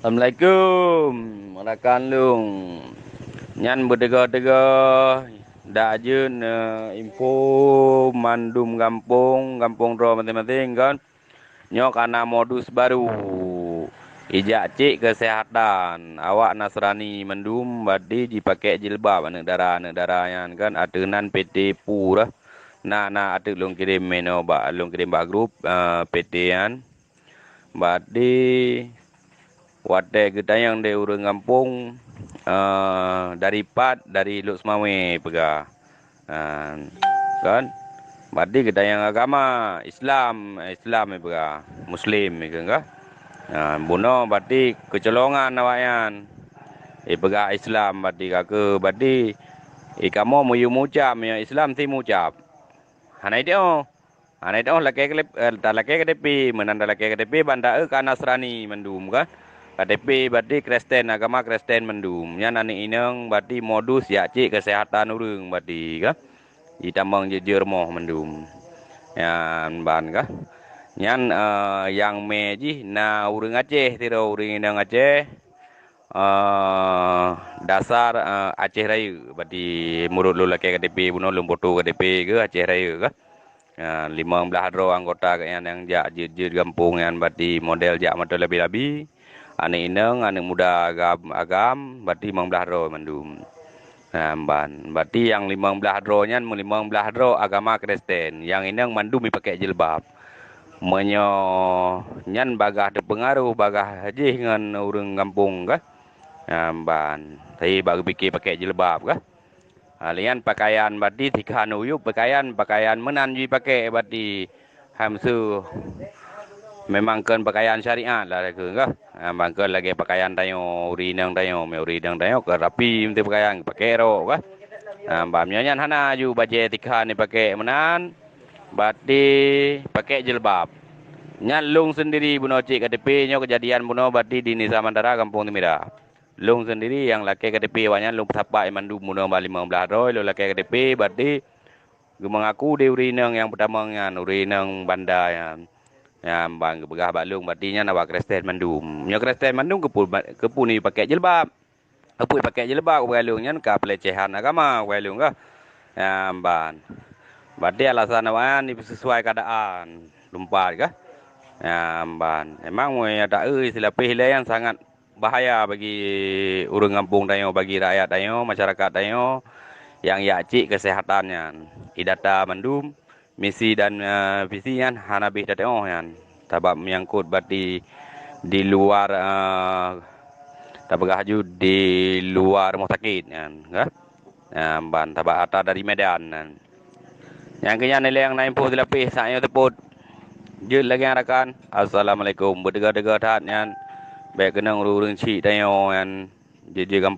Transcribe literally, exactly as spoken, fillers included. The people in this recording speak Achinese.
Assalamualaikum, rakan lôn. Nyan beuteugoh-teugoh dak jeuet, eh, info mandum gampông, gampông droe maséng-maséng kan. Nyoe ka na modus baru. Ijak cek kesehatan. Awak Nasrani mandum badi jipakèk jilbab, aneuk dara, aneuk dara nyan kan. Ateueh nan P T pura. Na, na ateueh lôn kirém meno bak, lôn kirém bak grup, eh, P T nyan. Badi watèe geutanyong lé ureueng gampông, eh, dari pat, dari Lhokseumawe peugah. Ah, kan? Badi geutanyong agama, Islam, Islam ipeugah, Muslim ipeugah. Ah, bunoe badi keucolongan awaknyan. Ipeugah Islam badi ka keu badi, i kamoe meuyue mucam, meunyoe Islam si mucam. Hana iteu'oh. Hana iteu'oh lakèe K T P, eh, talakèe K T P, meunan talakèe K T P ban taeu ka Nasrani mandum kan. K T P badi Kristen, agama Kristen mandum. Nyan aneuk inong badi modus jak cek kesehatan ureueng badi kan. Jitamong jeuet-jeuet rumoh mandum. Nyan ban kan. Nyan, eh, nyang mè jih na ureueng Aceh sidroe, ureueng inong Aceh. Eh, dasar, eh, Aceh Rayeuk. Badi meunurot lôn lakèe K T P bunoe, lôn foto K T P geuh Aceh Rayeuk geuh. Eh, limong blaih droe anggota geuh nyan nyang jak jeuet-jeuet gampông nyan, badi model jak mantong labi-labi. Aneuk inong, aneuk muda agam, agam, badi limong blaih droe mandum. Nah, ban. Badi nyang limong blaih droe nyan meulimong blaih droe agama Kristen. Nyang inong mandum jipakèk jilbab. Meunyoe nyan bagaih teupeungaroh bagaih jih ngon ureueng gampông kah? Nah, ban. Tapi bak geupike pakèk jilbab kah? Ha, lé nyan pakaian badi tikhan uyueb pakaian, pakaian meunan jipakèk badi. Hai meuseu, memang kon pakaian syariat lah keu kah. Ha, ban kon lagèe pakaian tanyoe, ureueng inong tanyoe, mé ureueng inong tanyoe kon rapi meusti pakaian, pakèk rok kah. Ha, ban meunyoe nyan hana aju bajèe tikhan jipakèk meunan, badi pakèk jilbab. Nyan lôn seundiri bunoe cek K T P nyoe keujadian bunoe badi di Nizam Antara Gampông Teumira. Lôn seundiri nyang lakèe K T P awaknyan lôn peusapat mandum bunoe ban limong blaih droe lôn lakèe K T P badi geumeungaku di ureueng inong nyang peutamong nyan, ureueng inong banda nyan. Nyan ban geupeugah bak lôn badi nyan awak Kristen mandum. Nyoe Kristen mandum keupeue, keupeue jipakèk jilbab. Keupeue jipakèk jilbab, uroe lôn nyan ka pelecehan agama, uroe lôn kah. Nyan ban. Badi alasan awaknyan jipeusesuai keuadaan teumpat kah. Nyan ban. Memang meunyoe taeu silapeh ilèe nyan sangat bahaya bagi ureueng gampông tanyoe, bagi rakyat tanyoe, masyarakat tanyoe nyang jak cek kesehatan nyan. Idata mandum, misi dan, eh, visi nyan hana beh tateu'oh nyan. Sabab meunyangkot badi di luar, eh, tapeugah aju di luar rumoh sakét nyan, kan? Nyan ban, sabab atra dari Medan nyan. Nyang keu nyan ilèe nyang na info silapeh saát nyoe teupot. Jeuet lagèe nyan rakan. Assalamualaikum. Beuteuga-teuga that nyan. Bèk keunong ureueng-ureueng chik tanyoe nyan jeuet-jeuet gampông.